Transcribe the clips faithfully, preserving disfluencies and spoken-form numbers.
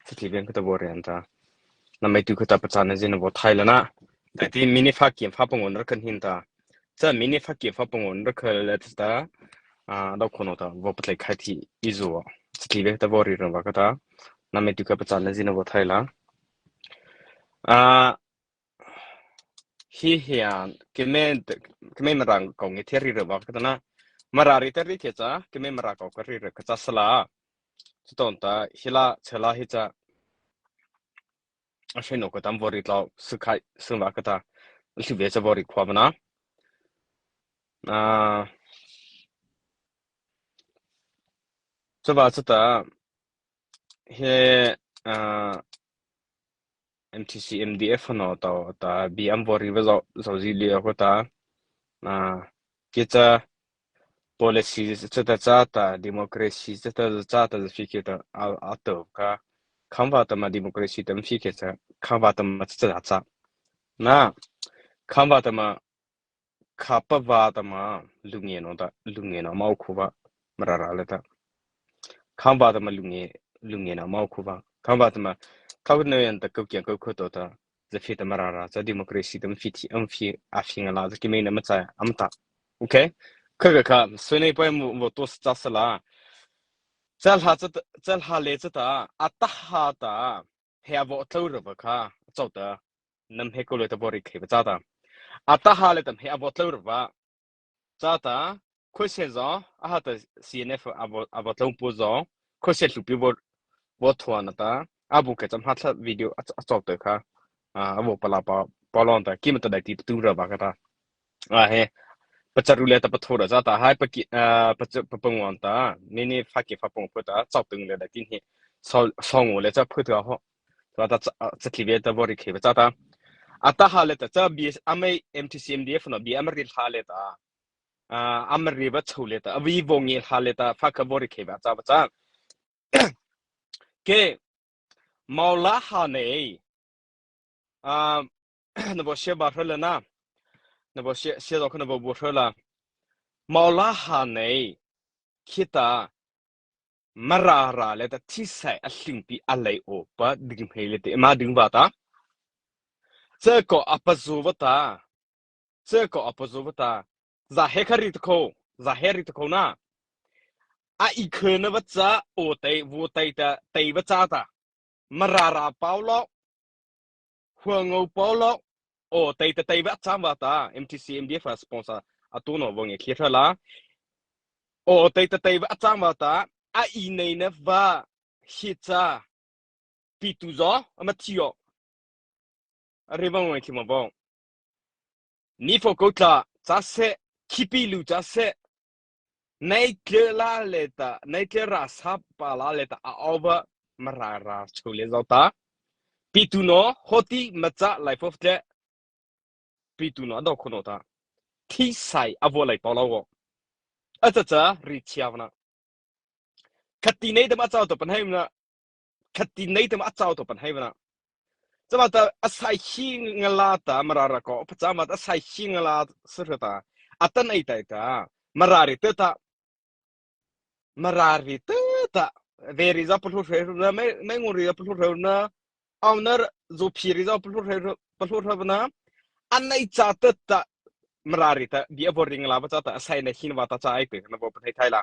satliven khata vaw ri ta. Nama tu khata pachâna zy na vaw thai la na. Tati minute pha kei pha pangawh rakha hin ta. Cha minute pha kei pha pangawh rakha la ta. A, dao khono ta vaw patlai khai thi i zo. Satliven khata vaw ri rang va khata. Nama tu khata pachâna zy na vaw thai la. A, hi hi a, keimo, keimo Mara kô ngiah thei ri rang va khata na. Mara ri ta ri thei cha, keimo Mara kô ka ri rang kha cha sala. Chutawh ta, hi la, cha la hi cha. A hre no ka tam vaw ri tlao, su khai, su va khata. Hlu ve cha vaw ri khwa va na. A, cha va cha ta, hi, a, M T C, M D F no ta, ta, bi am vaw ri va zo, zo zi li ko ta. A, kei cha, policy cha ta cha ta, democracy cha ta cha ta, za phi kei ta, a, a to ka. Kham va ta ma democracy ta phi kei cha, kham va ta ma cha cha cha. Na, kham va ta ma, khapa va ta ma, lunge no ta, lunge no mau khu va, Mara ra le ta. Kham va ta ma lunge, lunge no mau khu va. Kham va ta ma, khau no yan ta kau kiang kau khu to ta, za phi ta Mara ra, za democracy ta phi thi, am phi, a phi nga la, za keimo na ma cha, am ta. Okay? Kha kha kha, so nei poi mo, mo to cha sala. Cha la cha, cha la le cha ta, a ta ha ta, he a vaw tlô ra va kha, chau ta. Nam he ko le ta vaw ri khei va cha ta. A ta ha le ta he a vaw tlô ra va. Cha ta, khoi se zo, a ha ta C N F a vaw, a vaw tlô pu zo, khoi se hlupi vaw, vaw thua na ta, a bu ke cham ha thla video a, a chau ta kha, a, a vaw pala pa, pa lon ta, ki ma ta dai ti tu ra va kha ta. A he, pa cha ru le ta pa thua ra cha ta, hai pa ki, a, pa cha, pa pangawh ta, ni ni pha kei pha pangawh pu ta, chau tung le dai ti hi, so, so ngo le cha phu tu a ho. Cha ta cha, a, cha tli ve ta vaw ri khei va cha ta. A ta ha le ta cha bi a mei M T C M D F no bi a ma ri ha le ta. A, a ma ri va chô le ta. A vi vaw ngi ha le ta. Pha kha vaw ri khei va cha va cha. Ke, Mawla ha nei. A, na vaw sia ba hra le na. Na vaw sia, sia zo kha na vaw bu hra la. Mawla ha nei. Khita. Mara ra le ta thisai a hlingpi a lei o pa ding hmei le te ma ding va ta. Che ko a pa zu va ta. Che ko a pa zu va ta. Za he kha ri ta kho. Za he ri ta kho na. A i khe na va cha o tei vu tei ta tei va cha ta. Mara ra pau lo. Hua ngo pau lo. O tei ta tei va chang va ta. M T C M D F a sponsor. A tu no vong e khia hra la. O tei ta tei va chang va ta. A i nei na va. Hi cha. Pi tu zo. A ma thi yo. A ri vong e khia ma vong. Ni fo ko tla. Cha se. Khi pi lu cha se. Nei tle la le ta, nei tle ra sa pa la le ta, a over Mara ra chô le zo ta. Pi tu no, hoti ma cha lai fo tle. Pi tu no, a do kho no ta. Thisai a vaw lei pau lo wo. A cha cha, ri chia va na. Khati nei ta ma chau to pan hai na. Khati nei ta ma chau to pan hai va na. Chama ta a sai hi nga la ta Mara ra ko, pa chama ta a sai hi nga la sa hra ta. A ta nei tai ta. Mara ri te ta. Mara ri te ta. Ve ri za pa hlu hre na, me, me ngu ri za pa hlu hre na. Au na zo phi ri za pa hlu hre, pa hlu hre na. A nei cha te ta. Mara ri ta. Bi a vaw ri nga la va cha ta. A sai na hin va ta cha ai te. Na vaw pa thai thai la.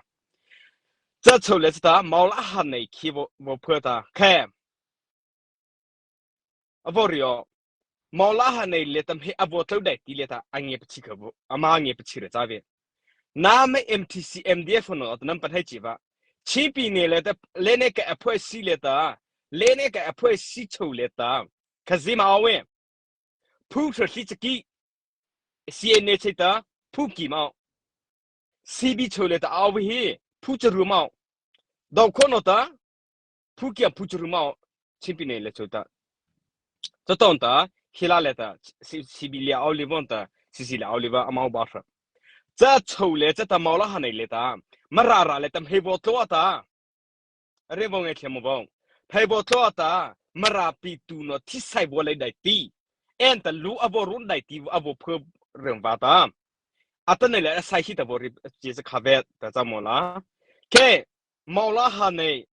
Cha chô le cha ta. Mawla ha nei khi vaw, vaw phu ta. Khe. A vaw ri o. Mawla ha nei le ta he a vaw tlô dai ti le ta a nge pa chi kha vaw, a ma nge pa chi ra cha ve. Na me M T C M D F no ta nam pa thai chi va. Chi pi ne le ta le ne ka a phu si le ta. Le ne ka a phu si chô le ta. Kha zi ma we. Phu hra hli cha ki. C N A che ta. Phu ki ma. C B chô le ta a we hi. Phu cha ru ma. Dau kho no ta. Phu kia phu churu mau, chimpi nei le chô ta. Cha ton ta, hila le ta, si, sibi le au li von ta, sisi le au li va, amau ba hra. Cha chô le, cha ta mau la ha nei le ta, Mara ra le ta, hei vo tlo ta. Re vo nge khe mo vo. Hei vo tlo ta, Mara pi tu no, thi sai vo le dai ti. En ta lu a vo run dai ti, a vo phu rem va ta. A ta nei le, a sai hi ta vo ri, chi sa kha ve, ta cha mo la. Ke, mau la ha nei,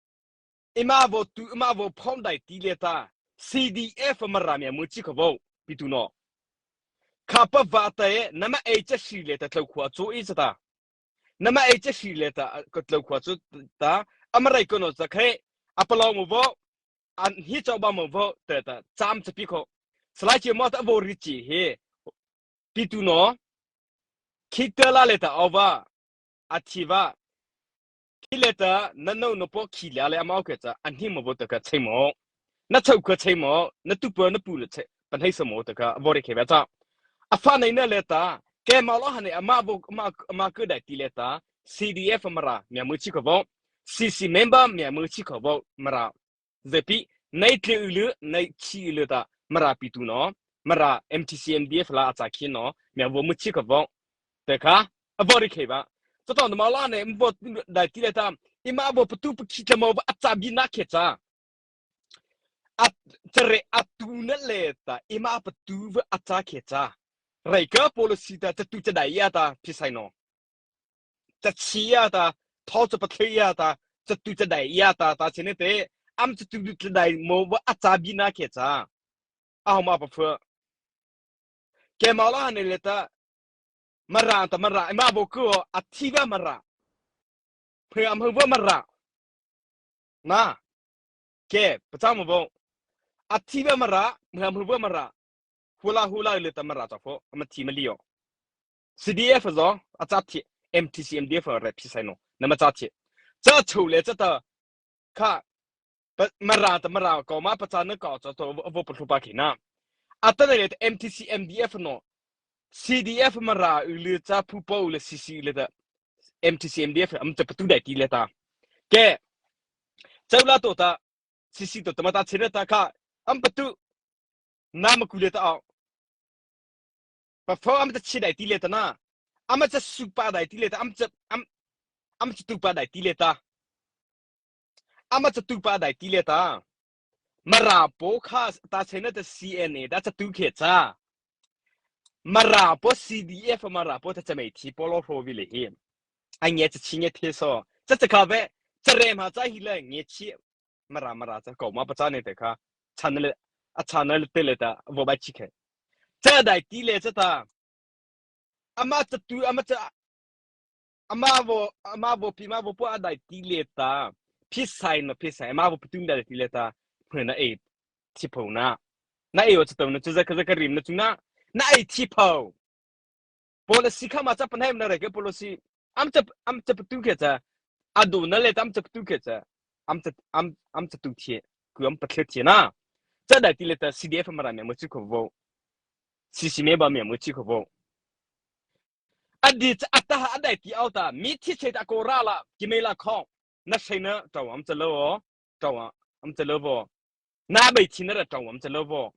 Eima vaw tu, eima vaw phone daihti liata, C D F Mara miamo chi kha vaw, pietu no. Khâpa vâta e, nama ei cha si liata tlao khua cho ei cha ta. Nama ei cha si liata, ka tlao khua cho ta, ama rai ko no cha khai, a palôh mo vaw, a hi chao ba mo vaw, ta ta, cham cha pi kho. Salai chi mo ta vaw ri chi he, pietu no. Khita la liata aw va, a thi va. Khi liata, na no no po khi lia le ama aw khe cha, a hi mo vaw ta ka chei mo. Na chao ka chei mo, na tu pa na pu le chei, pan hei sa mo ta ka, vaw ri khe va cha. A pha nei na liata, ke ma lo ha nei, ama vaw, ama, ama ka daihti liata, C D F Mara, miamo chi kha vaw. C C member, miamo chi kha vaw, Mara. Zepi, nei tle u le, nei chi u le ta, Mara pietu no, Mara M T C M D F la a cha khi no, miamo mo chi kha vaw. Te kha, a vaw ri khe va. Cha tawh na ma la nei, mo daihti liata, eima vaw patu pa khi tla mo va a cha bi na khe cha. A, cha re a tu na liata, eima patu va a cha khe cha. Rai ka policy ta, cha tu cha dai ya ta, phi sai no. Cha chi ya ta, thao cha pa thei ya ta, cha tu cha dai ya ta, ta chi ne te, ama cha tu cha dai mo va a cha bi na khe cha. A homa pa phu. Ke ma la ha nei liata, Mara ta Mara, eima vaw ko, a thi va Mara. Phe am hu va Mara. Na, ke, pa cha mo vaw. A thi va Mara, phe am hu va Mara. Hula hula liata Mara cha pho, ama thi ma li yo. C D F zo, a cha thi, M T C M D F re phi sai no, nama cha thi. Cha chô le cha ta, kha, pa, Mara ta Mara ko ma pa cha na ko cha to, vaw pa hlu pa khi na. A ta na liata M T C M D F no, C D F Mara u le cha phu po u le C C u le ta, M T C M D F, ama cha patu daihti liata. Ke, chao la to ta, C C to ta ma ta chi na ta kha, ama patu, na ma ku liata aw. Pa pho ama cha chi daihti liata na. Ama cha su pa daihti liata, ama cha, am, ama cha tu pa daihti liata. Ama cha tu pa daihti liata. Mara po kha ta chi na ta C N A ta cha tu khe cha. Mara po C D F Mara po ta cha mei thi po lo hro vi le hi. A nge cha chi nge the so. Cha cha kha ve, cha re ma cha hi le nge chi. Mara, Mara cha ko ma pa cha ne te kha, channel, a channel te le ta, vaw bai chi khe. Cha daihti le cha ta, ama cha tu, ama cha, ama vaw, ama vaw pi, ama vaw pu a daihti le ta, phi sai no, phi sai, ama vaw pi tu daihti le ta, phe na ei, thi pho na. Na ei o cha to na, cha za ka za ka rim na chu na, na ei thi pho. Policy kha ma cha pa nei ma na re ke policy. Ama cha, ama cha patu khe cha. A do na le ta ama cha patu khe cha. Ama cha, ama, ama cha tu thi. Ku ama pa thi thi na. Cha daihti le ta C D F Mara miamo chi kha vaw. C C member miamo chi kha vaw. A di cha a ta ha a daihti aw ta. Mi thi che ta ko ra la. Ki mei la kho. Na sei na tao ama cha lo o. Tao ama cha lo vaw. Na bai thi na ra tao ama cha lo vaw.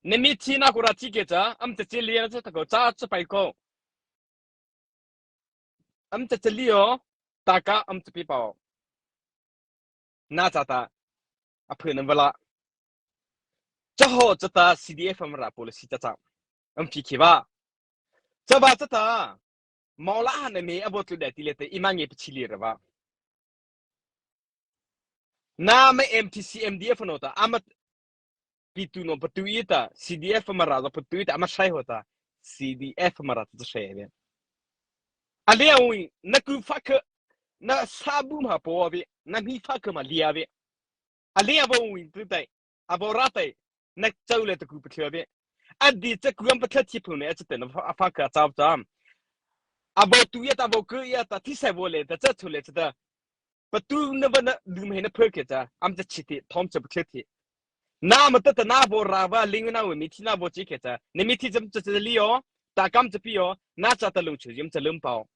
Na mi thi na ko ra thi khe cha, ama cha chi li na cha ta ko cha cha pai ko. Ama cha chi li o, ta ka ama cha pi pao. Na cha ta, a phe na va la. Cha ho cha ta C D F Mara policy cha cha. Ama phi khe va. Cha va cha ta, Mawla ha na me a vaw tlu daihti le te, eima nge pa chi li ra va. Na ma M T C M D F no ta, ama pi tu no patu i ta, C D F Mara zo patu i ta, ama sai ho ta, C D F Mara ta sai ve. A le ui, na ku fa kha, na sa bu ma po ve, na mi fa kha ma lia ve. A le a vaw ui tu tai, a vaw ra tai, na chau le ta ku pa thia ve. A di cha ku ama pa thia thi phu ne, a cha te na fa, fa kha chau cha. A vaw tu ya ta, vaw ku ya ta, thi sai vaw le ta, cha chu le cha ta. Patu na va na dum he na phe khe cha, ama cha chi thi, thom cha pa khe thi. Na ma ta ta na vaw ra va, ling na vaw mi thi na vaw chi khe cha. Na mi thi cha cha cha li yo, ta kam cha pi yo, na cha ta lung chu yim cha lum pao.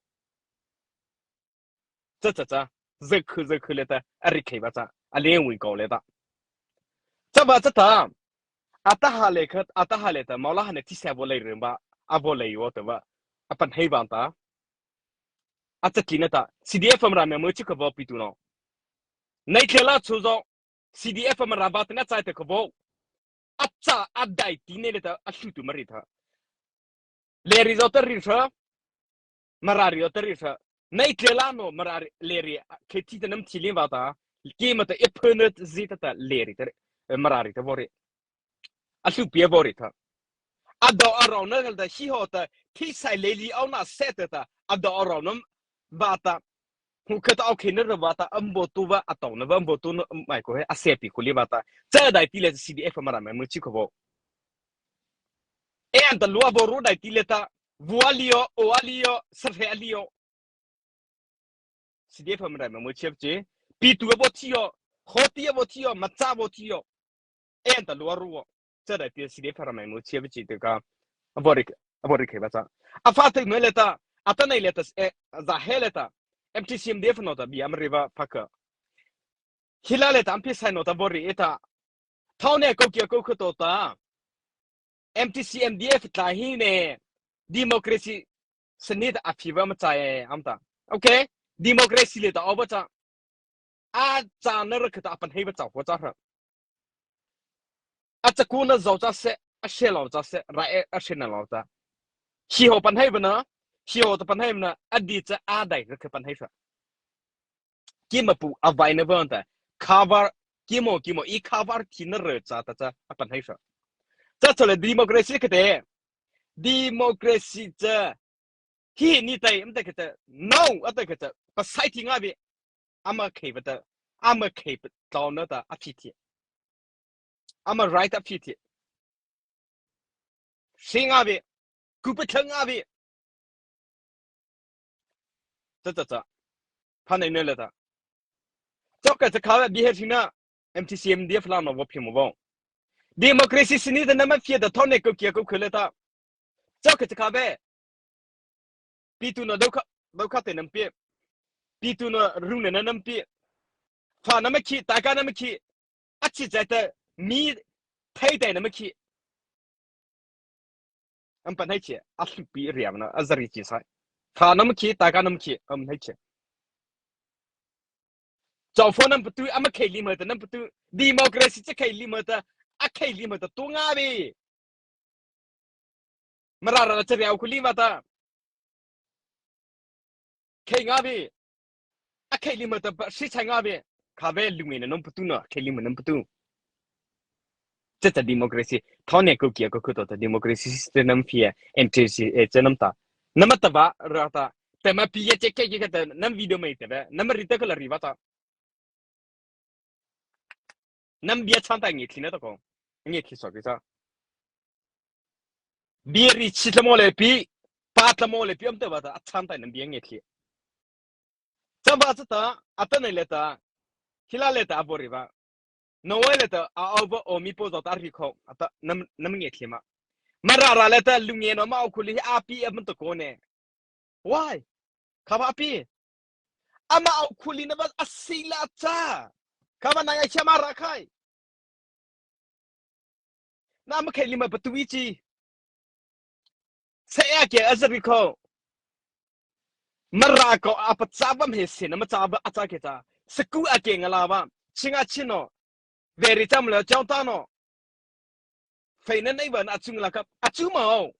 Cha cha cha, ze khu ze khu le ta, a ri khei va cha, a le wi ko le ta. Cha va cha ta, a ta ha le kha, a ta ha le ta, Mawla ha ne thi sai vaw le ren va, a vaw le yo ta va, a pan hei va ta. A cha ki na ta, C D F Mara miamo chi kha vaw pi tu no. Nei khe la chu zo, C D F Mara va ta na chai ta kha vaw. A cha a daihti ne le ta, a hlu tu ma ri tha. Le ri zo ta ri tha. Mara ri zo ta ri tha. Nei khe la no, Mara ri, le ri, khe thi ta nam thi lin va ta. keima ta ei phana zy ta ta lei ri ta, eh, Mara ri ta vaw ri. A hluhpi a vaw ri ta. A do a raona hla ta hi haw ta, thi sai lei li aw na se ta ta, a do a raona ba ta. Hu kha ta aw khei na ra ba ta, am bo tu ba, a tau na ba, am bo tu na, am mai ko he, a se pi ko li ba ta. Cha dai ti le C D F Mara mai mu chi ko bo. E an ta lua bo ru dai ti le ta, vua li yo, o a li yo, sa he a li yo. C D F Mara mai mu chi chi. Pi tu bo ti yo, ho ti bo ti yo, ma cha bo ti yo. E an ta lua ru wo. Cha dai ti C D F Mara mai mu chi chi te ka. A bo ri, a bo ri khei ba cha. A fa te me le ta, a ta nei le ta, eh, za he le ta. M T C M D F no ta bi am ri ba pha ka. Hi la le ta am pi sai no ta bo ri e ta. Thau ne ko kia ko kho to ta. M T C M D F tla hi ne democracy sani ta a phi ba ma cha e am ta. Okay. Democracy le ta o ba cha. A cha na ra kha ta a pan hei ba cha ko cha ra. A cha ku na zau cha se, a she lau cha se, ra e a she na lau cha. Hi ho pan hei ba na, hi ho ta pan hei ba na, a di cha a dai ra kha pan hei sa. Keima pu a vai na ba ta, cover, keimo, keimo, i cover thi na ra cha ta cha, a pan hei sa. Cha cha le democracy kha te, democracy cha, hi ni tai, am ta kha cha, no, a ta kha cha, pa sai thi nga bi, ama khei ba ta, ama khei ba tau na ta, a phi thi. Ama right a phi thi. Si nga bi, ku pa thang nga bi. Cha cha cha. Pha nei ne le ta. Chok ka cha kha bi he thina. M T C M D F la no bo phi mo bo. Democracy sini ta na ma phi ta thone ko kia ko khole ta. Chok ka cha kha be. Pi tu no do kha, do kha te nam pi. Pi tu no rung ne nam pi. Pha na ma khi, ta ka na ma khi. A chi cha ta mi thei te na ma khi. Am pan hei chi, a hluhpi ri am na, a zari chi sai. Pha nam khi, ta ka nam khi, am hei chi. Chau pho nam patu, am khei li ma ta nam patu. Democracy cha khei li ma ta, a khei li ma ta tu nga bi. Mara ra cha riau ku li ma ta. Khei nga bi. A khei li ma ta ba si chai nga bi. Kha be lu nge na nam patu na, khei li ma nam patu. Cha cha democracy. Thau ne ko kia ko ko to ta democracy system nam phi a, M T C, eh, cha nam ta. Nam ta ba ra ta. Ta ma pi ya che ke ke ta nam video mai ta ba. Nam ri ta ka la ri ba ta. Nam bia chan ta nge thli na ta ko. Nge thli so ke cha. Bia ri chi tla mo le pi, pa tla mo le pi am ta ba ta, a chan ta nam bia nge thli. Cha ba cha ta, a ta nei le ta, hi la le ta a bo ri ba. No wai le ta, a au ba o mi po zo ta ri kho, a ta nam, nam nge thli ma. Mara ra le ta lu nge no ma au khu li a pi am ta ko ne. Why? Kha ba pi. Ama au khu li na ba a si la cha. Kha ba na ya cha ma ra khai. Na ma khei li ma patu i chi. Sa ya ke a zari kho. Mara ko a pa cha ba me se na ma cha ba a cha ke cha. Sa ku a ke nga la ba. Chi nga chi no. Very time le chau ta no. Fei na nei ba na chung la ka. A chu ma o.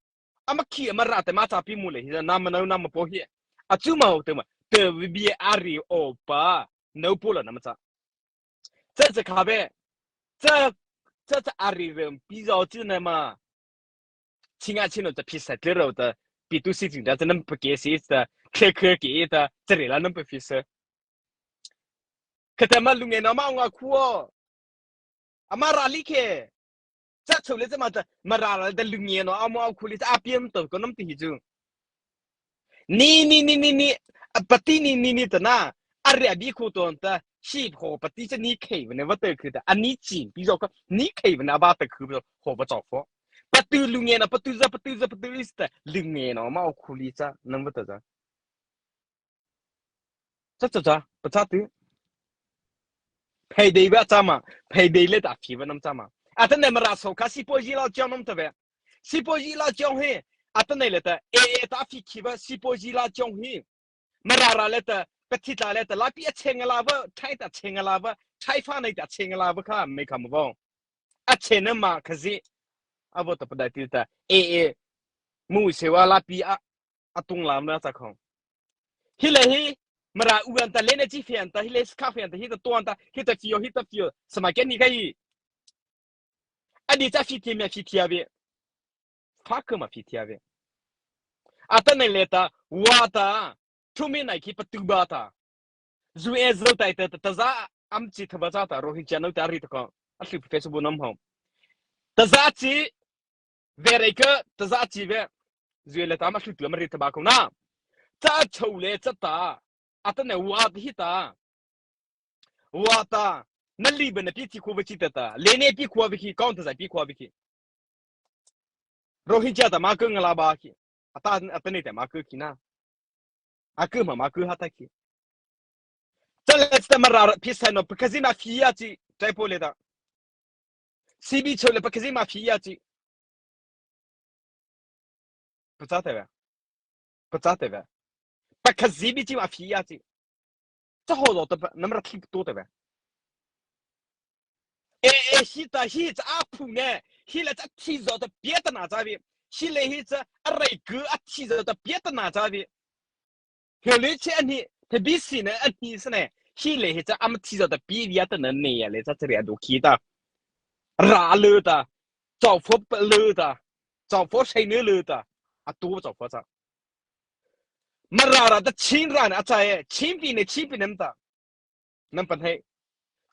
Ama khi ama ra te ma cha pi mu le hi na ma nau na ma po hi. A chu ma o te ma. Te bi a ri o pa. Nau po la na ma cha. Cha cha kha be. Cha cha cha a ri rem pi zo chi na ma. Chi nga chi no cha phi sa tle ro ta. Pi tu si ting da cha nam pa ke si ta. Khe khe ke ta. Cha re la nam pa phi sa. Kha ta ma lu nge no ma nga khu o. Ama ra li khe. Cha chau le cha ma ta, Mara ra ta lu nge no, ama au khu li cha a pi am to ko nam ti hi chu. Ni, ni, ni, ni, ni, a pati ni, ni, ni ta na, a ri a bi khu to ta, si ho pati cha ni khei ba ne ba ta khu ta, a ni chi pi zo ka, ni khei ba na ba ta khu ba ho ba chau pho. Patu lu nge no, patu za, patu za, patu is ta, lu nge no, ama au khu li cha, nam ba ta za. Cha cha cha, pa cha tu. Phei dei ba cha ma, phei dei le ta phi ba nam cha ma. A ta nei Mara so kha si po ji la chong nam ta be. Si po ji la chong he, a ta nei le ta, e e ta phi khi ba si po ji la chong he. Mara ra le ta, pa thi ta le ta, la pi a cheng la ba, thai ta cheng la ba, thai fa nei ta cheng la ba kha, me kha mo ba. A cheng na ma kha zi. A bo ta pa dai ti ta, e e. Mu se wa la pi a, a tung lam na cha khong. Hi le hi, Mara u an ta, lei na chi fe an ta, hi lei skha fe an ta, hi ta to an ta, hi ta fio, hi ta fio, sama ke ni kai. A di cha fi ti me fi ti a ve. Fa ke ma fi ti a ve. Ata nei le ta, wa ta, thu mi nai ki patu ba ta. Zu e zo tai ta, ta za, am chi tha ba za ta, Rohingya no ta ri ta ko. A hlu Facebook nam ho. Ta za chi, ve rei ke, ta za chi ve. Zu e le ta, ma hlu tu, ma ri ta ba ko na. Cha chou le, cha ta. Ata nei wa ta hi ta. Wa ta, na li ba na pi ti ko ba chi ta ta. Le ne pi ko ba ki, kong ta za pi ko ba ki. Rohingya ta ma ke ngala ba ki. Ata, ata nei ta ma ke ki na. A ke ma ma ke ha ta ki. Cha le ta Mara pi sai no, pa ka zi ma fi ya chi, tai po le ta. C B cho le pa ka zi ma fi ya chi. Pachâ teh vei. Pachâ teh vei. Pakhazy bie chi ma fie chi. Cha hawh zaw ta pa, nama râh thei to teh vei. E, e, hi ta, hi cha a phu ne, hi la cha thi zaw ta pie ta na cha bie. Hi le hi cha a rei gu a thi zaw ta pie ta na cha bie. Hi le chi a ni, te bi si ne, a ni sa ne. Hi le hi cha ama thi zaw ta pie bie ta na ne ya le cha cha ri a do ki ta. Ra le ta. Chau pho le ta. Chau pho sai ne le ta. A tu chau pho cha. Mara râh ta Chin râh na a cha e, Chin pi ne, Chin pi ne ta. Nam pan hai.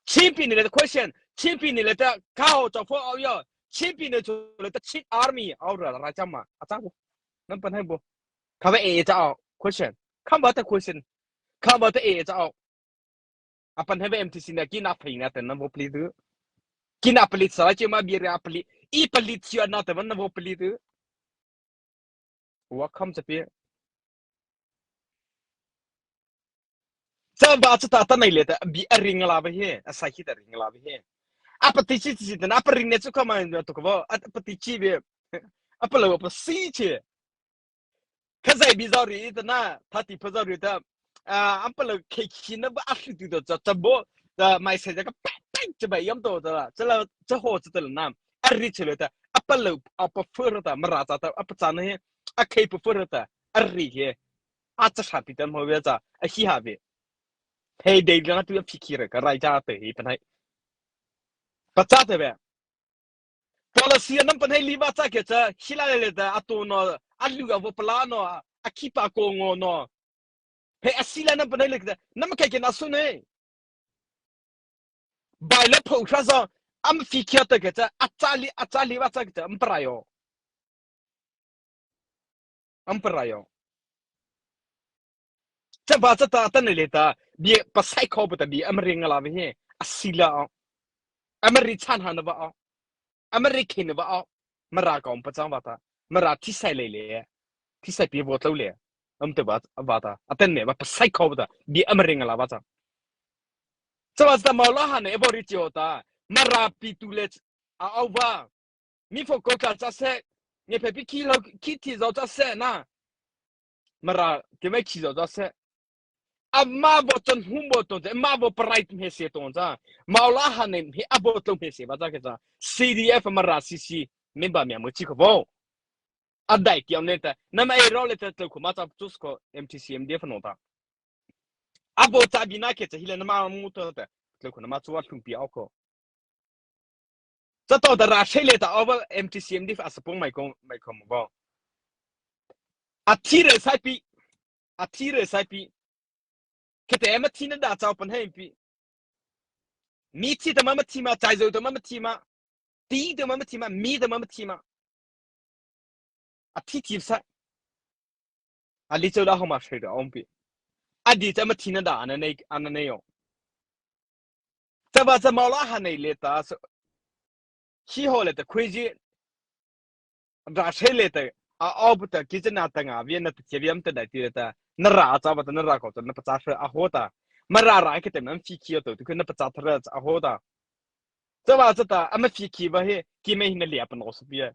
Chin pi ne le ta question, Chin pi ne le ta kao chau pho au yo. Chin pi ne chu le ta Chin army au râh râh cha ma. A cha bo. Nam pan hai bo. Kha ba e cha au. Question. Kha ba ta question. Kha ba ta e cha au. A pan hai ba M T C na ki na phei na ta na bo pli tu. Ki na pli sa chi ma bi ra pli. I pli chi na ta na bo pli tu. Wa kham cha pi. Cha ba cha ta ta nei le ta bi a ring la ba he, a sa ki ta ring la ba he. A pa ti chi chi ta na pa ring ne chu ka ma to ka ba, a pa ti chi be. A pa lo pa si chi. Ka zai bi zau ri ta na, ta ti pa zau ri ta. A, a pa lo ke ki na ba a shi tu ta cha cha bo. Ta mai sai ka pa pa cha ba yam to ta. Cha la cha ho cha ta la na. A ri chi le ta. A pa lo a pa fu ra ta, ma ra cha ta, a pa cha na he. A ke pa fu ra ta. A ri he. A cha sa pi ta mo ve cha, a hi ha ve. Hei dei la tu a pi ki re ka rai cha te hi pan hai. Pa cha te ve. Policy a nam pan hai li ba cha ke cha, hi la le le ta, a to no, a lu a vo pla no, a ki pa ko ngo no. Hei a si la nam pan hai le ta, nam kai ke na su ne. Bai le pho sa sa, am fi kia ta ke cha, a cha li, a cha li ba cha ke cha, am pra yo. Am pra yo. Cha ba cha ta ta ne le ta, bi pa sai kho ba ta bi am ring la ve he, a si la. Am ri chan han ba. Am ri khin ba. Ma ra ka um pa chang ba ta. Ma ra thi sai le le. Thi sai pi bo tlo le. Am te ba, ba ta. A ten ne ba pa sai kho ba ta. Bi am ring la ba cha. Cha ba cha ta ma la ha ne bo ri chi o ta. Ma ra pi tu le a au ba. Mi pho ko ka cha se, nge phe pi ki lo, ki thi zo cha se na. Ma ra, ke me ki zo cha se. A ma bo chon hum bo ton, ma bo pride me se ton cha. Ma la ha ne, he a bo to me se ba cha ke cha. C D F ma ra si si, me ba me mo chi ko bo. A dai ki am ne ta. Na ma e ro le ta to ko ma cha chu ko M T C M D F no ta. A bo cha bi na ke cha hi le na ma mu to ta. To ko na ma chu a thum pi au ko. Cha to ta ra sei le ta over M T C M D F a sa pung mai kong, mai kong mo. A thi re sai pi. A thi re sai pi. Ke te ma thi na da chau pan hai pi. Mi thi ta ma ma thi ma, chai zo ta ma ma thi ma. Ti ta ma ma thi ma, mi ta ma ma thi ma. A thi thi sa. A li chau da ho ma sei da om pi. A di cha ma thi na da ana nei, ana nei yo. Cha ba cha ma la ha nei le ta so. Hi ho le ta khui ji. Ra sei le ta. A au bu ta ki cha na ta nga vi na ta che vi am ta dai ti le ta. Na ra cha ba ta na ra ko ta na pa cha sa a ho ta. Ma ra ra ke te man fi ki to tu na pa cha ta ra a ho ta. Cha ba cha ta a ma fi ki ba he ki me hi na le pa no so pi.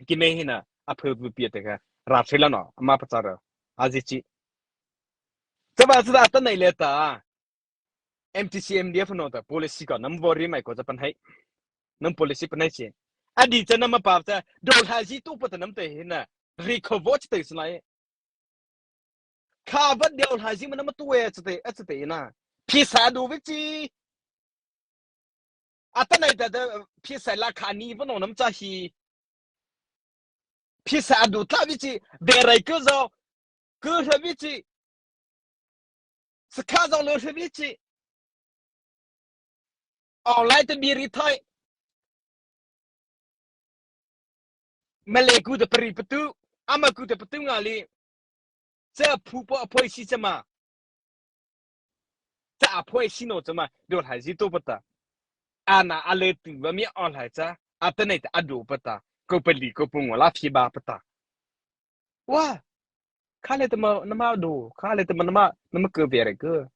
Ki me hi na a phe bu pi te ka. Ra sei la no a ma pa cha ra. A zi chi. Cha ba cha ta nei le ta. M T C M D F no ta policy ko nam vo ri mai ko cha pan hai. Nam policy pan hai chi. A di cha nam pa cha do ha ji tu pa ta nam te hi na. Ri ko vo chi te sna e. Kha va deu hla zi ma nama tu e chate, a chate na. Pheisaih a du vei chi. Atanoh ta da pheisaih la kha ni va no nama cha hi. Pheisaih a du tla vei chi, vei rai ku zo, ku hra vei chi. Sakha zo lo hra vei chi. Aw lai ta bi ri thai. Male ku ta pari patu, ama ku ta patu nga li. Cha phu po a phoi si cha ma. Cha a phoi si no cha ma, do lai zi to pata. Ana a le tu ba mi aw lai cha, atanoh ta a do pata. Ko pali ko pu ngo la phi ba pata. Wa, kha le ta ma nama do, kha le ta ma nama, nama ko vei rai ko.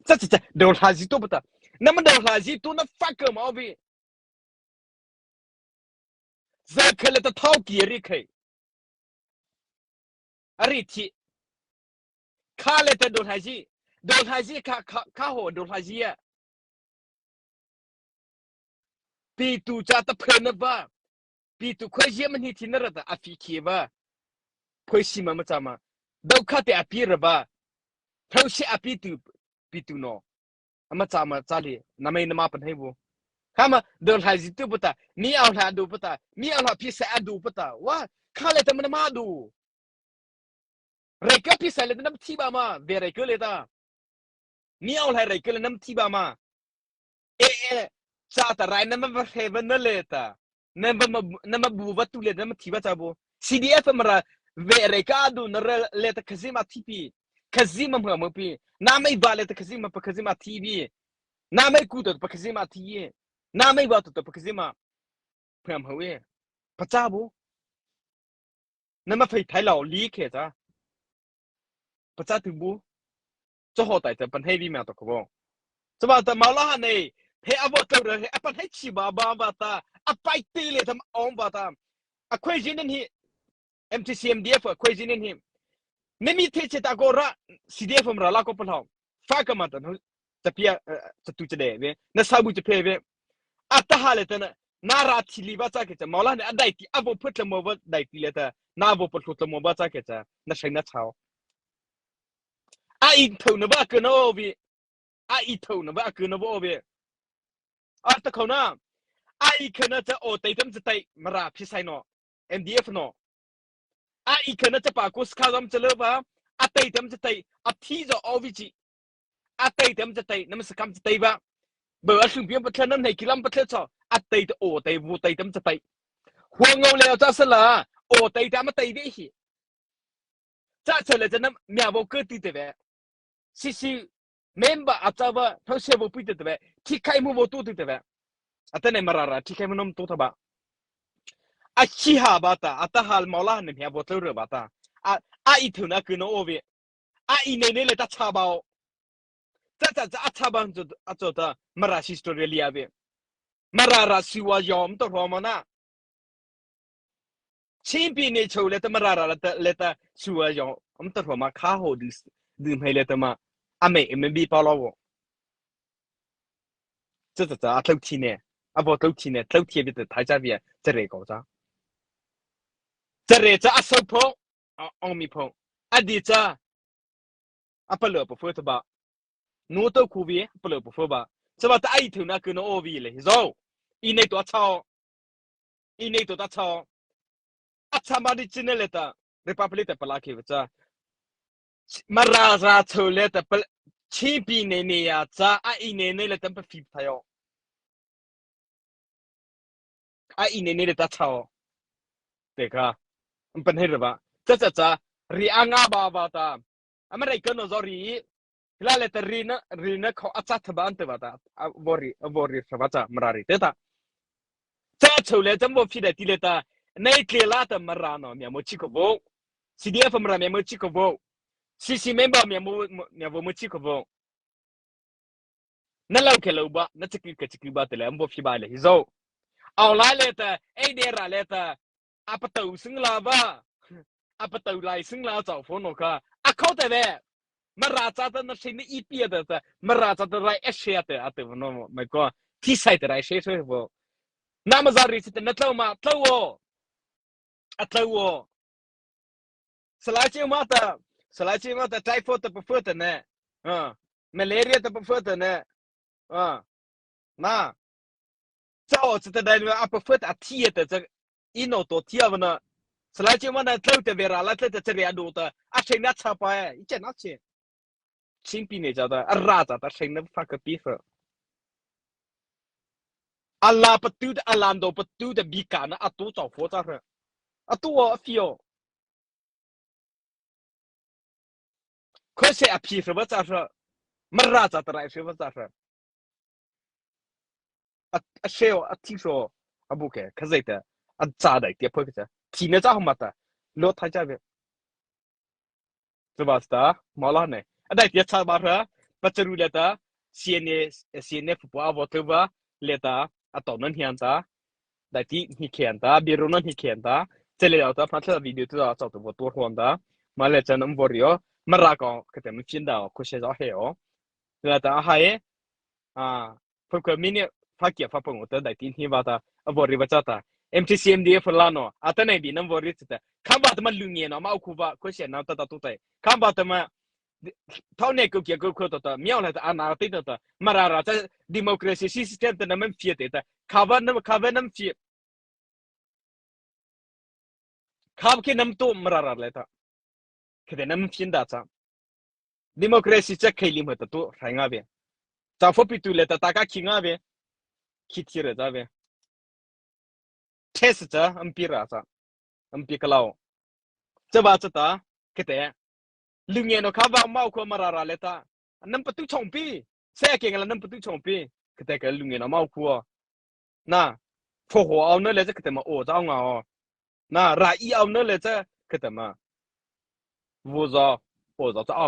Cha cha cha, do lai zi to pata. Nama do lai zi to na fa ko ma o bi. Za kha le ta thau ki ri khai. A ri thi. Kha le ta do lai zi. Do lai zi kha, kha, kha ho do lai zi a. Pi tu cha ta phe na ba. Pi tu khoi zi ma ni thi na ra ta a phi ki ba. Phoi si ma ma cha ma. Do kha te a pi ra ba. Thau si a pi tu, pi tu no. Ama cha ma cha li, nama nama pan hai bu. Kha ma, do lai zi tu pata, mi aw lai du pata, mi aw lai pheisaih a du pata. Wa, kha le ta ma nama du. Rai ka pheisaih le ta nama thi ba ma, vei rai ka le ta. Mi aw lai rai ka le nama thi ba ma. E, e, cha ta rai nama va he va na le ta. Nama ma, nama bu va tu le nama thi ba cha bu. C D F Mara, vei rai ka du na ra le ta Khazima thi pi. Khazima ma ma pi. Nama i ba le ta Khazima pa Khazima thi pi. Nama i ku ta pa Khazima thi ye. Nama i ba ta pa Khazima. Pham ha we. Pa cha bu. Nama phai thai lao li khe cha. Pa cha tu bu. Cha ho tai ta pan hai bi ma to ko bo. Cha ba ta ma la ha nei. He a bo to re, he a pan hai chi ba ba ba ta. A pai ti le ta ma ong ba ta. A khoi zi nen hi. M T C M D F a khoi zi nen hi. Ne mi the che ta ko ra, C D F Mara la ko pa lao. Fa ka ma ta no. Cha pia, eh, cha tu cha de ve. Na sa bu cha phe ve. A ta ha le ta na. Na ra thi li ba cha ke cha. Ma la ne a dai ti, a bo phut la mo ba dai ti le ta. Na bo phut la mo ba cha ke cha. Na sai na chao. A i thau na ba ke no vi. A i thau na ba ke no bo ve. A ta khau na. A i kha na cha o tai tam cha tai Mara pheisaih no. M D F no. A i kha na cha pa ko skha zam cha le ba. A tai tam cha tai. A thi zo o vi chi. A tai tam cha tai. Nama sa kam cha tai ba. Ba a sung pian pa thla nam nei kilam pa thla cha. A tai ta o tai bu tai tam cha tai. Hua ngau le cha sa la. O tai ta ma tai ve hi. Cha cha le cha nam mia bo ke ti te ve. C C member a cha ba, thau se bo pi te te ve. Thi khai mu bo tu te te ve. A ta ne Mara ra, thi khai mu nom tu ta ba. A chi ha ba ta, a ta hal ma la ne mia bo tu re ba ta. A, a i thu na ku no o ve. A i nei nei le ta cha ba o. Cha cha cha a cha ba chu, a cho ta, Mara history li a ve. Mara ra siwa yom to ro ma na. Chin pi ne cho le ta Mara ra le ta, le ta siwa yom to ro ma kha ho du, du mai le ta ma. A me, me bi pa lo wo. Cha cha cha a tlau thi ne. A bo tlau thi ne, tlau thi bi ta thai cha bi a, cha re ko cha. Cha re cha a so pho, a ong mi pho. A di cha. A pa le pa pho ta ba. Nu to ku bi, a pa le pa pho ba. Cha ba ta ai thu na ku no o vi le. Zo. I nei to cha o. I nei to ta cha o. A cha ma di chin le ta. Republic ta pa la ke cha. Mara ra cho le ta pa. Chi pi ne ne ya cha. A i ne ne le ta pa fi ta yo. A i ne ne le ta cha o. Te ka. Pan he re ba. Cha cha cha. Ri a nga ba ba ta. America no zo ri. La le ta ri na, ri na kho a cha tha ba an te ba ta. A vo ri, a vo ri sa ba cha Mara ri te ta. Cha cho le cha bo phi da ti le ta. Nei tle la ta Mara no mia mo chi ko bo. C D F Mara mia mo chi ko bo. C C member mia mo, mia bo mo chi ko bo. Na lau ke lau ba, na chiki ke chiki ba te le, ambo phi ba le, hi zo. Au la le ta, ei de ra le ta, a pa tau sing la ba, a pa tau lai sing la chau pho no ka, a khau te ve. Mara cha ta na shi ni i pi ta ta, Mara cha ta rai e shi a te, a te no, mai ko, ti sai te rai shi shi bo. Na ma za ri si te na tlau ma, tlau o. A tlau o. Salai chi ma ta, Salai chi ma ta typhoid ta papha ta ne. Ah. Malaria ta papha ta ne. Ah. Na. Chao chi ta dai a papha ta thi ta cha. Ino to thi a na. Salai chi ma na tlau ta vera la tlau ta chari a do ta. A chei na cha pa e. I che na che. Chin pi ne cha ta. A ra cha ta chei na fa ka pi fa. A la patu ta a la ndo patu ta bi ka na a to chao fo cha ra. A to a fio. Khose a phi hra va cha hra. Mara cha ta rai hra va cha hra. A, a sheo, a thi sho. A bu ke, kha zai ta. A cha dai tia pho ke cha. Thi ne cha hma ta. Lo tha cha ve. Cha ba sta, ma la ne. A dai tia cha ba hra. Pa cha ru le ta. C N A, C N F po a vo tu va. Le ta. A to nan hian ta. Dai ti hi khian ta, biro nan hi khian ta. Chele ta, pha thla video tu ta, chau tu vo tu hon ta. Ma le chan am vorio. Mara ko, kete mi chin da, ko she za he o. La ta ha e. A, pha ko mi ne, pha kia pha pong ta, dai ti hi va ta. A vori va cha ta. M T C M D F la no. A ta nei bi nam vori ta. Kha ba ta ma lu nge no, ma ku va, ko she na ta ta tu tai. Kha ba ta ma Thao ne ko kia ko ko to to, miao la ta ana ti to to. Mara ra cha democracy system ta na man fie te ta. Kha va nam, kha va nam fie. Kha ke nam to mara ra le ta. Ke te nam fie da cha. Democracy cha ke lim ta to rai nga ve. Ta fo pi tu le ta ta ka ki nga ve. Ki ti re ta ve. Test cha, am pi ra cha. Am pi ka lao. Cha ba cha ta, ke te. Lu nge no kha va mau ko mara ra le ta. Nam pa tu chong pi. Se ke nga la nam pa tu chong pi. Ke te ke lu nge no mau ko. Na. Pho ho au na le cha ke te ma o cha nga o. Na ra i au na le cha ke te ma. Vo za. O za cha